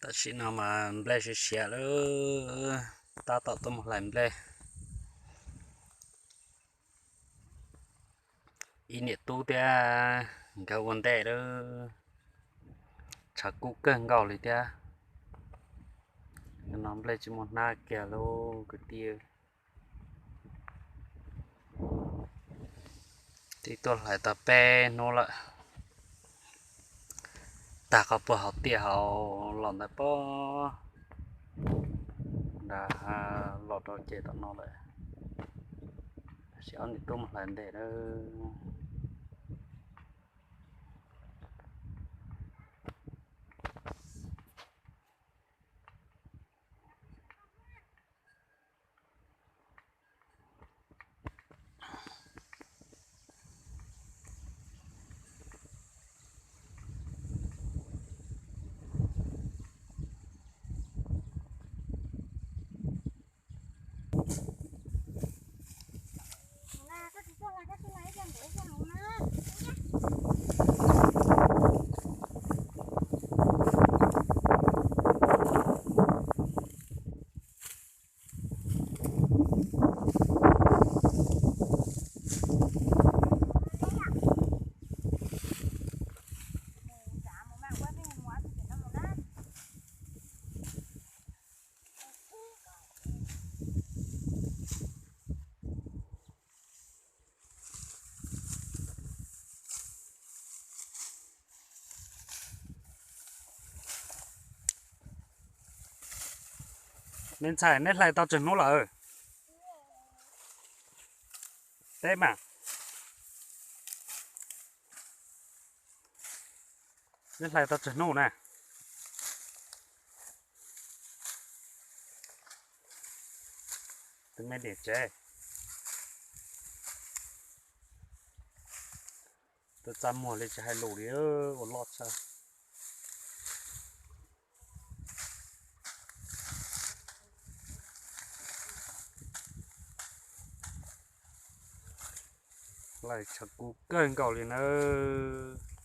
Tam sim no mas nplej siav siav lawm, tab tom tuaj mus hlais nplej. Ib niam tub thiab nkawd ua ntej lawm, tshav kub kawg nkaus li thiab. No nplej tsis muaj hnab kiag lauj kwv tij. Twb tuaj hlais tau peb hnub lawm, tag qhov puag hauv tiaj hauv los ntawd pob, nrad los rau ces tom no lawm. Tab sis ob niam tub mus hlais ntej lawm. Me ntxhais, neb hlais tau tsawg hnub lawm? Teb mas, neb hlais tau tsawg hnub na? Tus me niam tsev, tus txaj muag li tsis hais lus li, ua loj tshaj. Hlais tshav kub kawg nkaus li nawb.